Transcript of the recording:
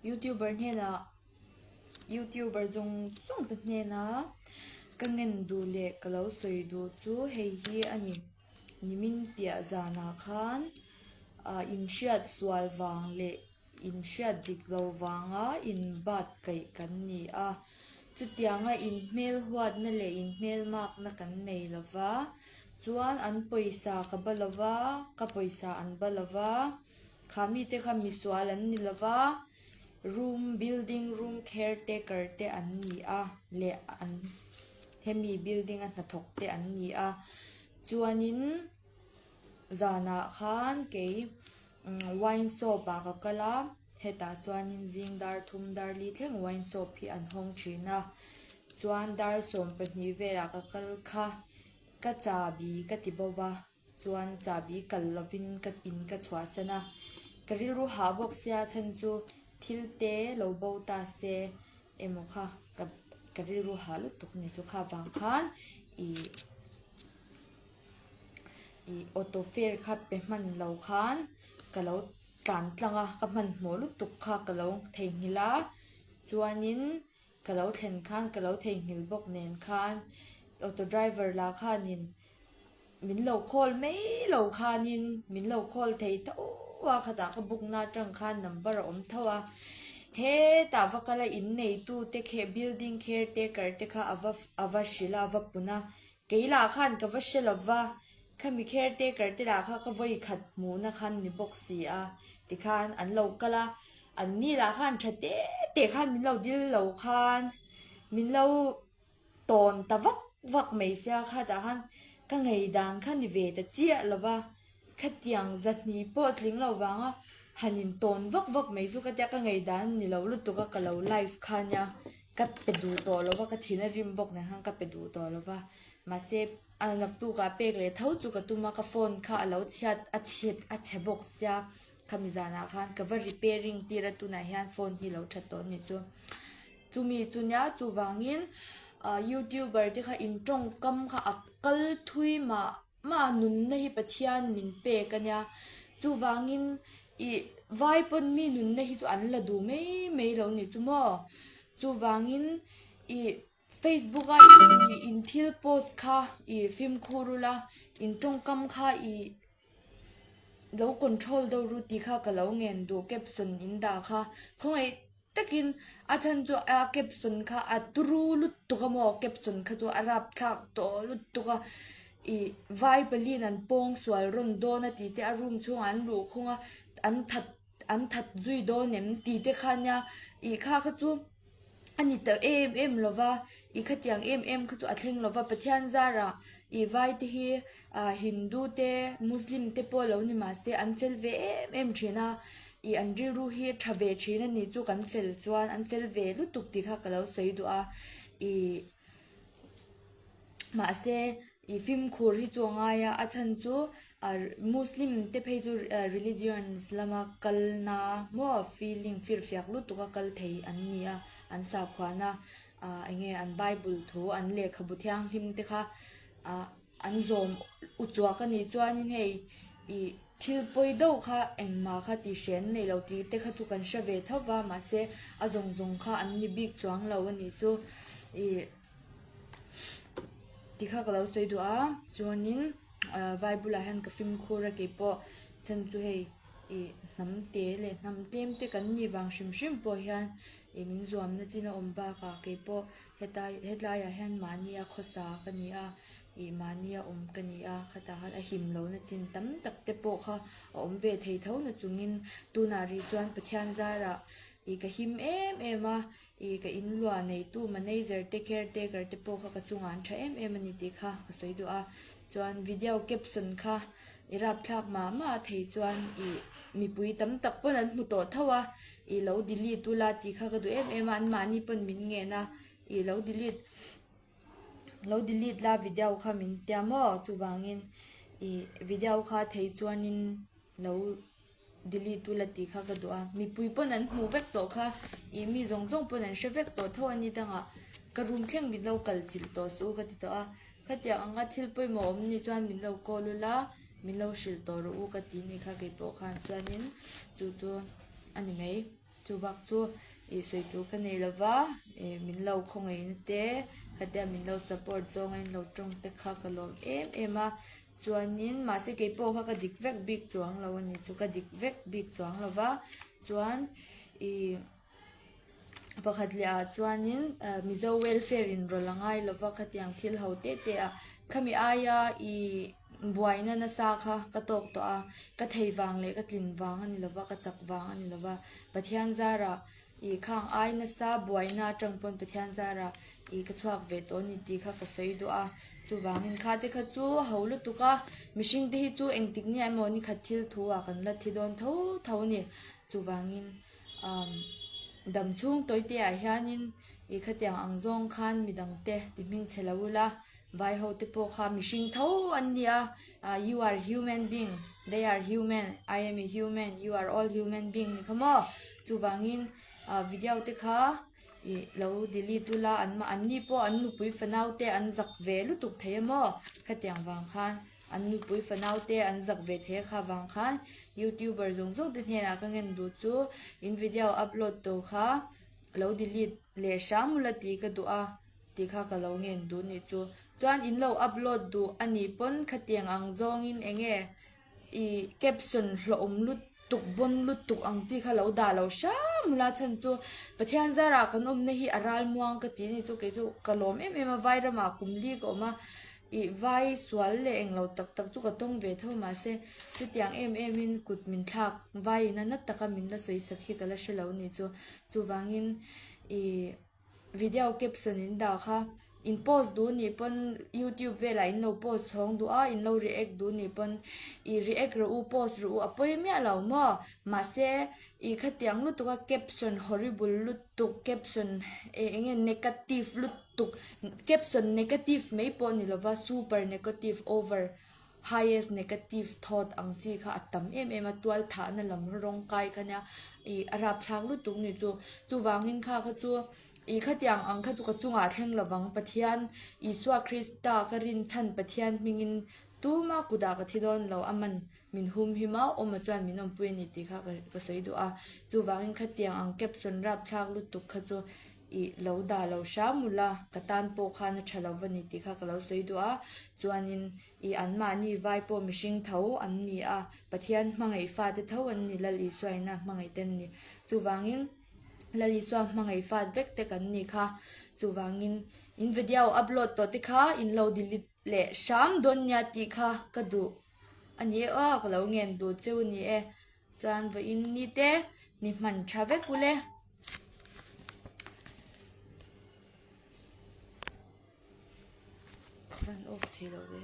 Youtuber hnenah Youtuber zawng zawng te hnena ka ngen duh leh ka lo sawi duh chu hei hi a ni. Nimin piah zanah khan ah inhriat sual vang leh inhriat dik lo vanga inbat kaih kan ni a. Chutianga inhmel huatna leh inhmel makna kan nei lo va, chuan an pawisa ka ba lo va, ka pawisa an ba lo va. Kha mite kha misual an ni lova, room building room caretaker te an ni a leh an hemi building a hnathawk te an ni a chuanin zanah khan kei wine shop ah ka kal a hetah chuanin zing dar thum dar li thleng wine shop hi an hawng thin a chuan dar 12 velah ka kal kha ka chahbi ka ti bo va. Chuan chahbi kal lovin ka in ka chhuahsan a, ka rilru hah bawk sia chhan chu thil te lo bo ta se emaw kha ka ka rilru hah lutuk ni chu kha vang khan ih ih auto fare kha pe hman lo khan ka lo tlan tlang a ka hmanhmawh lutuk kha ka lo theihnghilh a chuanin. Ka lo thlen khan ka lo theihnghilh bawk nen khan auto driver lah khanin min lo call mai lo khanin min lo call thei tho a khatah ka book na atang khan number a awm tho a hetah va kal a in neitu te khe building caretaker te kha a va a va hrilh a a va pun a kei lah khan ka va hre lo va khami caretaker te lah kha ka vawi khat hmuhna khan ni bawk si a tikhan an lo kal a. An ni lah khan tha te te khan min lo dil lo khan min lo tawn ta vak vak mai sia khatah khan ka ngei dan kha ni ve ta chiah lo va khatiang zahnih pawh tling lo vanga han in tawn vak vak mai chu ka tia ka ngei dan ni lo lutuk a ka lo live kha nia ka pe duh tawh lo va ka thin a rim bawk nen khan ka pe duh tawh lo va mahse a naktukah pek leh tho chu ka tum a ka phone kha a lo chhiat a chhet a chhe bawk sia. Khami zanah khan ka va repairing tir a tunah hian phone hi lo that tawh a ni chu. Chumi chu nia chuvangin ah youtuber te kha in tawngkam kha a kal thui mah mah a nunna hi Pathian min pek a nia. Chuvangin ih vai pawn mi nunna hi chu an la duh mai mai lo ni chu maw. Chuvangin ih Facebook a in thil post kha ih fimkhur ula in tawngkam kha ih. Lo control deuh ru tih kha ka lo ngen duh caption in dah kha khawngaih takin a chhan chu a caption kha a turu lutuk a maw caption kha chu a rapthlak tawh lutuk a ih vai pali'n an pawng sual rawn dawn a tih te a room chhungah an luh khung a an that an that zui dawn em tih te kha nia ih kha kha chu. A ni ta em em lo va, i khatiang em em kha chu a thleng lo va, Pathian zarah i vai te hi ah Hindu te Muslim te pawh lo ni mahse an fel ve em em thin a, i an rilru hi tha ve thin a ni chu kan fel chuan an fel ve lutuk tih kha ka lo sawi duh a, i mahse i fimkhur hi chu a ngai a, a chhan chu Muslim te phei chu religions lama kalna maw feeling firfiak lutuk a kal thei an ni a, an sakhuana ah eng nge an bible thu an lehkhabu thianghlim te kha ah an zawm uchuak a nih chuanin hei ih thil pawi deuh kha engmah kha tih hre an nei lo tih te kha chu kan hre ve tho va mahse a zawng zawng kha an ni bik chuang lo a nih chu ih. Tikha ka lo sawi duh a chuanin ah vai bulah hian ka fimkhur a keipawh chhan chu hei ih hnam te leh hnam tlem te kan nih vang hrim hrim pawh hian ih min zuamna chin a awm bakah keipawh hetlai hetlaiah hian mahnia khawsa ka ni a ih mahnia awm ka ni a khatah khan a him lohna chin tam tak te pawh kha a awm ve thei tho na chungin tunah rih chuan Pathian zarah ih ka him em em a. Ih ka in luah neitu manager te caretaker te pawh kha ka chungah an tha em em a ni tih kha ka sawi duh a chuan video caption kha i rapthlak mah mah a thei chuan ih mipui tam tak pawn an hmu tawh tho a ih lo delete ula tih kha ka duh em em a an mahni pawn min ngen a ih lo delete lo delete la video kha min tia maw chuvangin ih video kha thei chuanin lo. Delete ula tih kha ka duh a, mipui pawn an hmuh vek tawh kha, ih mi zawng zawng pawn an hre vek tawh tho a ni dangah ka room thleng min lo kal chilh tawh suh u ka ti tawh a, khatiang anga thil pawimawh awm ni chuan min lo call ula min lo hrilh tawh rawh u ka ti ni kha keipawh khan chuanin chu chu a ni mai. Chubak chu ih sawi tur ka nei lova ih min lo khawngaihna te khatia min lo support zawnga in lo tawng te kha ka lawm em em a chuanin mahse keipawh kha ka dik vek bik chuang lo a ni chu ka dik vek bik chuang lo va chuan ih pakhat leh ah chuanin ah mizo welfare in rawlh a ngai lova khatiang thil ho te te ah khami aia ih buaina nasa kha ka tawk tawh a ka thei vang leh ka tlin vang a ni lova ka chak vang a ni lova Pathian zarah ih khang ai nasa buaina atang pawn Pathian zarah ih ka chhuak ve tawh a ni tih kha ka sawi duh a chuvangin kha te kha chu a ho lutuk a mihring te hi chu engtik nia emaw ni khat thil thu ah kan la thi dawn tho tho a ni chuvangin umm dam chhung tawi te ah hianin ih khatiang ang zawng khan midang te ti hming chhe lo ula vai ho te pawh kha mihring tho an ni a ah you are human being they are human I am a human you are all human being ni kha maw chuvangin ah video te kha ih lo delete ula an mah an ni pawh an nupui fanau te an zak ve lutuk thei a maw khatiang vang khan an nupui fanau te an zak ve thei a kha vang khan youtuber zawng zawng te hnenah ka ngen duh chu in video upload tawh kha lo delete leh hram ula tih ka duh a. Tih kha ka lo ngen duh nih chu. Chuan in lo upload duh a nih pawn khatiang ang zawngin eng nge ih caption hlawhawm lutuk bawn lutuk ang chi kha lo dah lo hram ula chhan chu Pathian zarah kan awmna hi a ral muang ka ti a ni chu kei chu ka lawm em em a vai ramah kum li ka awm a ih vai sual leh englo tak tak chu ka tawng ve tho mahse chutiang em em in kut min thlak vai in a na taka min la sawi sak hi ka la hre lo a ni chu chuvangin ih. Video caption in dah kha in post duh nih pawn youtube velah in lo post chhawng duh a in lo react duh nih pawn ih react rawh u post rawh u a pawi miah lo maw mahse ih khatiang lutuk a caption horrible lutuk caption eng enge negative lutuk caption negative mai pawh ni lova super negative over Highest negative thought ang chi kha a tam em em a, tual thahna lam rawng kai kha nia ih a rapthlak lutuk ni chu. Chuvangin kha kha chu ih khatiang ang kha chu ka chungah a thleng lovang Pathian Isua Krista ka rinchhan Pathian hmingin tuma kutah ka thi dawn lo a man min hum him a, awma chuan min awmpui a ni tih kha ka sawi duh a. Chuvangin khatiang ang caption rapthlak lutuk kha chu ih lo dah lo hram ula ka tan pawh khan a tha lo va ni tih kha ka lo sawi duh a chuanin ih anmahni vai pawh mihring tho an ni a Pathian hmangaih fate tho an ni Lal Isua ina hmangaih te an ni chuvangin Lal Isua hmangaih fat vek te kan ni kha chuvangin in video upload tawh te kha in lo delete leh hram dawn nia tih kha ka duh a ni e aw ka lo ngen duh cheu a ni e. Chuan vawiin ni te ni hman tha vek ule. Ka van off thei lo ve.